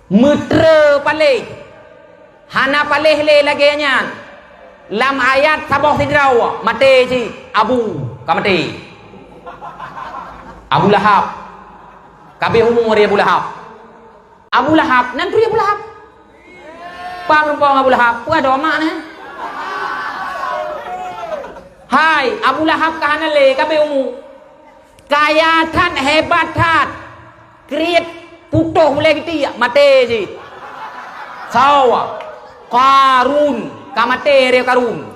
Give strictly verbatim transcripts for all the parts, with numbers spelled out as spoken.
Meutre paléh. Hana paléh lé lagée nyan. Lam ayat saboh sidroe, maté cit. Abu, ka maté. Abu Lahab. Ka abéh umu di Abu Lahab. Abu Lahab, nan turi Abu Lahab. Paham rumpong Abu Lahab? Peue adoe mak nyan? Hai, Abu Lahab ka hana lé, ka abéh umu. Kaya that, hebat that. Kriet putôh ulée geutiek, maté cit. Sawa. Qarun, ka maté lé Qarun.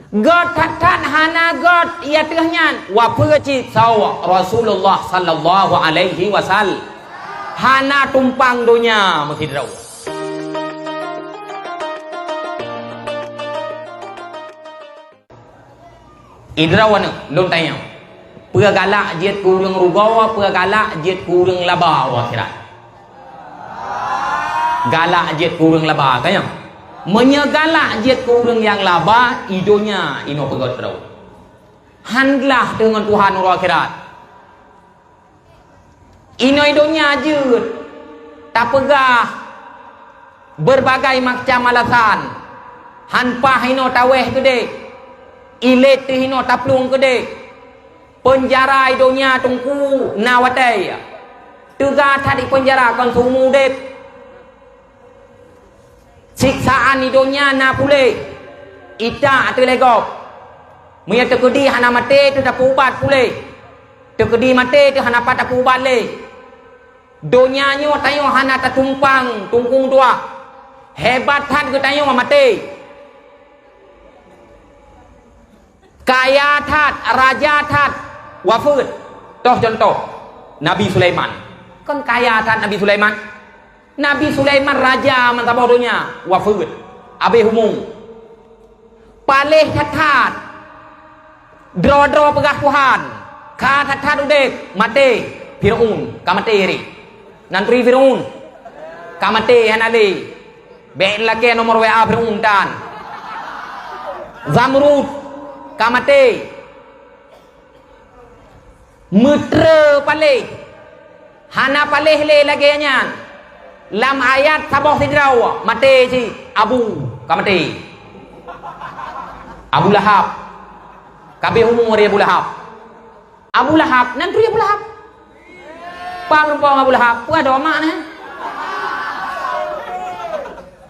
Gét that-that hana gét, iya teuh nyan. Wafeuet cit sawa Rasulullah sallallahu alaihi wasallam. Hana tumpang donya meusidroe. Idroe aneuk, lôn tanyong. Peue galak jeuet keu ureuëng rugoe, peue galak jeuet keu ureuëng laba uroe akhirat? Galak jeuet keu ureuëng laba, tanyong. Meunyoe galak jeuet keu ureuëng nyang laba, i donya inoe peugét droe. Han glah teuh ngon Tuhan uroe akhirat. Inoe donya jeuet, tapeugah beureubagai macam alasan. Han paih inoe tawéh keudeh, ilét teuh inoe taplueng keudeh. Peunjara i donya teungku na watée, teuga that i peunjara kon seumu udeb. Siksaan i donya na puléh, itak ateueh lé gob. Meunyoe teukeudi hana maté teuh tapeuubat puléh, teukeudi maté teuh hana pat tapeuubat lé. Donya nyoe tanyoe hana tatumpang tungkong dua. Hebat that geutanyoe maté. Kaya that, raja that, wafeuet. Toh contoh, Nabi Sulaiman. Kon kaya that Nabi Sulaiman? Nabi Sulaiman raja meusaboh donya, wafeuet. Abéh umu. Paléh that-that. Droe-droe peugah Tuhan. Ka that-that udeb, maté. Fir'aun, ka maté ri. Nan turi Fir'aun. Ka maté hana lé. Bék lakée nomor W A Fir'aun tan. Zamrud ka maté. Meutre paléh. Hana paléh lé lagée nyan. Lam ayat saboh sidroe maté cit. Abu ka maté. Abu Lahab. Ka abéh umu di Abu Lahab. Abu Lahab, nan turi Abu Lahab. Paham rumpong Abu Lahab? Peue adoe mak nyan?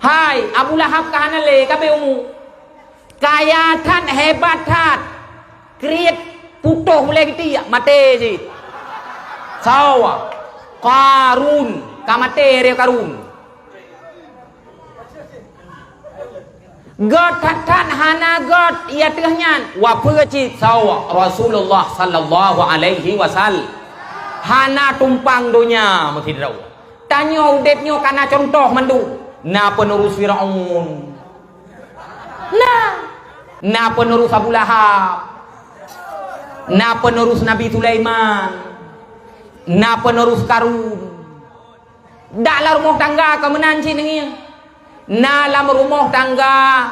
Hai, Abu Lahab ka hana lé, ka abéh umu. Kaya that, hebat that. Kriet putôh ulée geutiek, maté cit. Sawa. Qarun, ka maté lé Qarun. Gét that-that hana gét, iya teuh nyan. Wafeuet cit sawa Rasulullah sallallahu alaihi wasallam. Hana tumpang donya meusidroe. Tanyoe udeb nyoe ka na contoh mandum. Na peunurus Firaun. Na. Na peunurus Abu Lahab. Na peunurus Nabi Sulaiman. Na peunurus Karun. Dak lam rumoh tangga ka meunan cit neungieng. Na lam rumoh tangga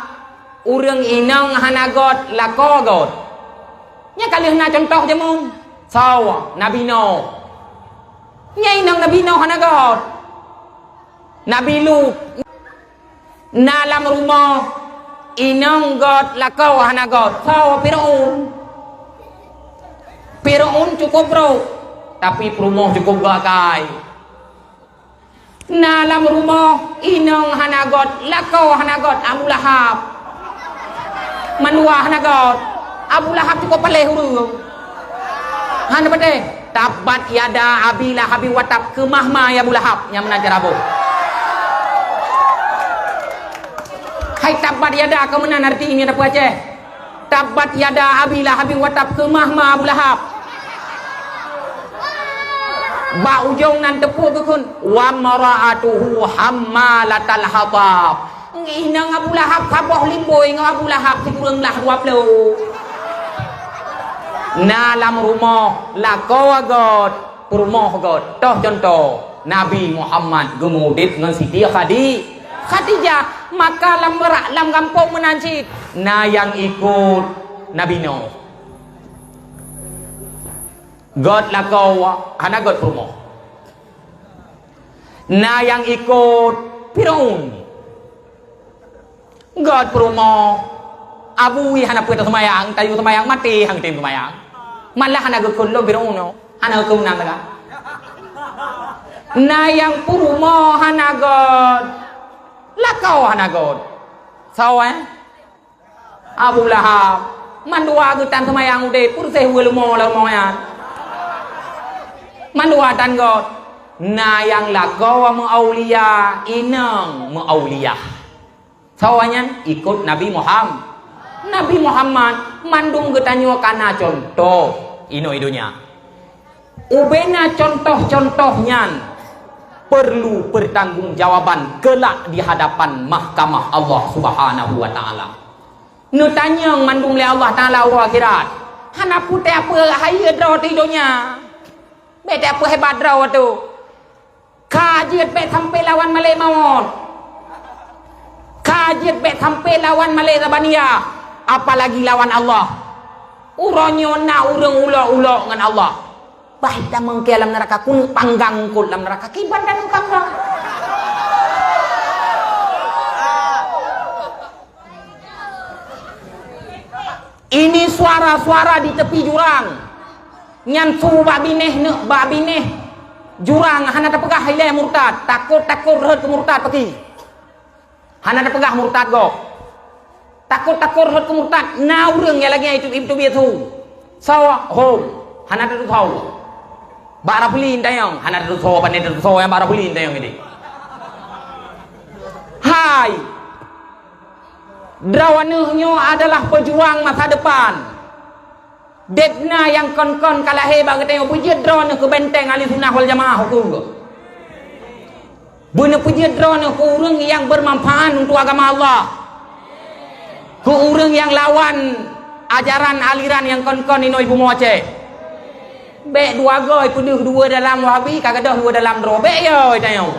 ureuëng inong hana gét, lakoe gét. Nyan ka lheueh na contoh jameun. Soe? Nabi Nuh. Nyan inong Nabi Nuh hana gét. Nabi Lut. Na lam rumoh inong gét, lakoe hana gét. Soe? Firaun. Firaun cukup brok, tapi peurumoh cukup gét kai. Na lam rumoh inong hana gét, lakoe hana gét, Abu Lahab. Mandua hana gét. Abu Lahab cukup paléh ureuëng. Hana patéh. Tabbat yada Abi Lahabin wa tab, keumah ma ya Abu Lahab, nyang meunan cara boh. Hai tabbat yada keu meunan arti nyan dapeuet Aceh. Tabbat yada Abi Lahabin wa tab, keumah ma Abu Lahab. Bak ujong nan teupeu geukheun, "Wa mra'atuhu hammalatal hatab." Inong Abu Lahab saboh limbôi ngon Abu Lahab sikureueng lah dua ploh. Na lam rumoh lakoe gét, peurumoh gét. Toh contoh, Nabi Muhammad geumeuudeb ngon Siti Khadi-, Khadijah. Maka lam beurak lam gampông meunan cit na nyang ikot Nabi Nuh. Gét lakoe, hana gét peurumoh. Na nyang ikot Firaun. Göt peurumoh, abu wih hana peue teuseumbayang, tayue seumayang maté han tem seumayang. Malah hana geukheun lom Firaun nyoe, hana geukheun meunan sagai. Na nyang peurumoh hana göt, lakoe hana göt. Soe, eh? Abu Lahab, mandua geutan seumayang udeb, peureuseh ueh leumo lam rumoh nyan. Mandua tan göt. Na nyang lakoe meuaulia, inong meuaulia. Soe nyan? Ikot Nabi Muham-, Nabi Muhammad. Mandum geutanyoe kana cuntoh inoe donya. Ubena cuntoh-cuntoh nyan perlu pertanggungjawaban kelak di hadapan mahkamah Allah Subhanahu wa Ta'ala. Neutanyong mandum lé Allah Ta'ala uroe akhirat. Hana peue teupeue hayeue droe teuh donya. Bék teupeue hebat droe teuh. Ka jeuet bék sampai lawan malaikat maut. Ka jeuet bék sampai lawan malaikat Zabaniyah, apalagi lawan Allah. Uroe nyoe na ureuëng ulok-ulok ngon Allah. Bah tamong keu lam neuraka, keuneuk panggang eungkôt lam neuraka, kiban dan panggang. Ini suara-suara di tepi jurang. Nyan su bak binéh neuk bak binéh jurang hana teupeugah ilée murtad, takot-takot rhot keu murtad paki. Hana teupeugah murtad gob. Takot-takot rhot keu murtad, na ureuëng nyang lagée itu, itu biasa. Soe hom, hana teutusoe. Bak Rafli tanyong, hana teutusoe, pane teutusoe nyang bak Rafli tanyong ini. Hai, droeneuh nyoe adalah pejuang masa depan. Deb na nyang kon-kon ka lahé bak geutanyoe, beujeuet droeneuh keu benteng ahli sunnah wal jamaah ukeue. Beuneupeujeuet droeneuh keu ureuëng nyang bermanfaat untuk agama Allah. Keu ureuëng nyang lawan ajaran aliran nyang kon-kon inoe bumoe Aceh. Bék dua goe peudeuh dua dalam Wahabi, ka gadôh dua dalam droe. Bék yo tanyoe.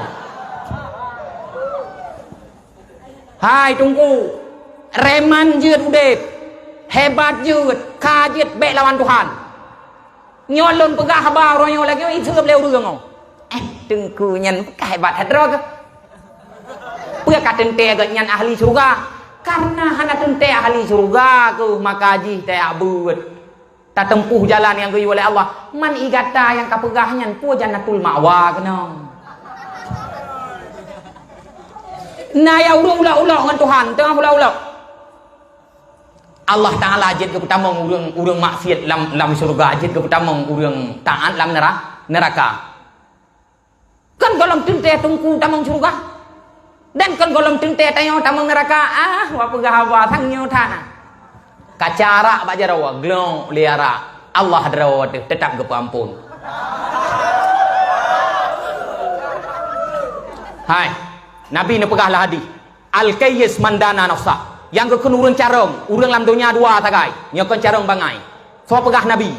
Hai Teungku, reman jeuet udeb, hebat jeuet, ka jeuet bék lawan Tuhan. Nyoe lôn peugah haba uroe nyoe lagée iseueb lé ureuëng nyoe. Eh, Teungku nyan ka hebat that droe keuh. Peue ka teuntée geuh nyan ahli syeuruga? Kareuna hana teuntée ahli syeuruga keuh maka jih tajak beuet. Tateumpuh jalan nyang geuyue lé Allah. Man ie gata nyang ka peugah nyan peue jannatul ma'wa keunoe. Na nyang ureuëng ulok-ulok ngon Tuhan, teungoh ulok-ulok. Allah Ta'ala jeuet geupeutamong ureuëng, ureuëng maksiat lam, lam syeuruga, jeuet geupeutamong ureuëng taát lam nera-, neuraka. Kon gohlom teuntée Teungku tamong syeuruga, dan kon gohlom teuntée tanyoe tamong neuraka. Ah, wak peugah haba sang nyoe that na. Kaca arak bak jaroe, glok lé arak. Allah droe teuh teutap geupeuamphon. Hai, Nabi neupeugah lam hadih, "Al-kayyis man dana nafsah." Nyang geukheun ureuëng carông, ureuëng lam donya dua sagai. Nyoe kon carông bangai. Soe peugah Nabi?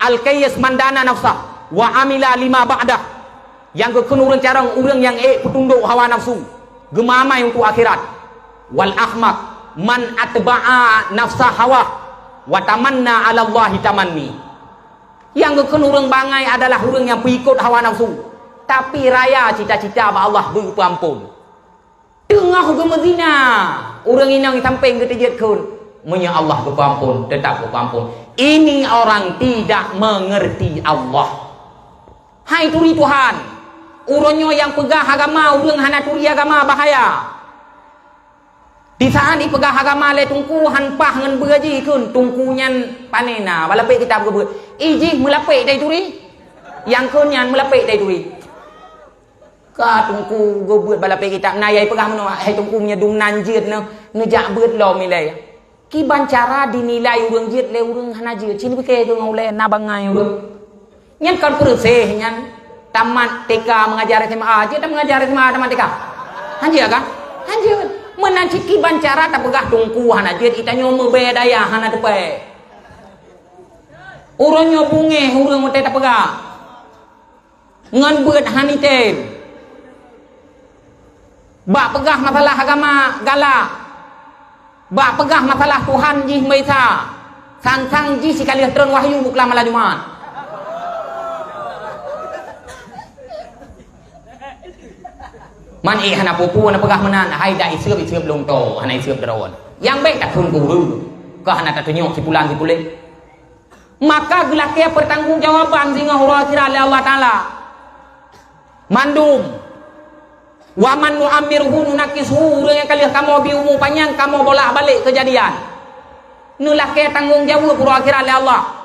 "Al-kayyis man dana nafsah wa amila lima ba'dah." Nyang geukheun ureuëng carông, ureuëng nyang ék peutundok hawa nafsu, geumamai untuk akhirat. "Wal ahmaq man atba'a nafsah hawah wa tamanna 'ala Allahi tamanni." Nyang geukheun ureuëng bangai adalah ureuëng nyang peuikot hawa nafsu, tapi raya cita-cita bak Allah beupeuamphon. Teungoh geumeuzina, ureuëng inong sampéng geuteujeuet kheun, meunyoe Allah geupeuamphon, teutap geupeuamphon. Ini orang tidak mengerti Allah. Hai turi Tuhan, uroe nyoe nyang peugah agama ureuëng hana turi agama bahaya. Di saat ipeugah agama lé Teungku han paih ngon beue jih kheun, Teungku nyan pane na, balapék kitab geubeuet. Ijih meulapék dai turi. Nyang kheun nyan meulapék dai turi. Ka Teungku geubeuet balapék kitab, na yai peugah meunoe, "Hai Teungku, meunyoe dum nan jeuet neu-, neujak beuet lom ilée." Kiban cara dinilai ureuëng jeuet lé ureuëng hana jeuet, cit neupiké keu ngon ulée na bangai ureuëng. Nyan kon peureuseh nyan, tamat T K mengajar S M A, jeuet tameungajar S M A tamat T K. Han jeuet kan? Han jeuet. Meunan cit kiban cara tapeugah Teungku hana jeuet, itanyoe meubé daya hana teupée. Uroe nyoe beungéh ureuëng watée tapeugah. Ngon beuet han item. Bak peugah masalah agama galak. Bak peugah masalah Tuhan jih meuisa. Sang-sang jih sikaleuh tron wahyu buklam malam Jumat. Man éh hana peue-peue na peugah meunan, hai dak iseup-iseup lôn toe, hana iseup droe. Nyang bék taphon keu ureuëng, ka hana tatunyok sipulan sipuléh. Maka geulakée peutanggongjawaban singoh uroe akhirat lé Allah Taala. Mandum. "Wa man nu'ammirhu nunakkishu," ureuëng nyang ka lheueh kamoe bi umu panyang, kamoe bolak-balik keujadian. Neulakée tanggong jaweueb uroe akhirat lé Allah.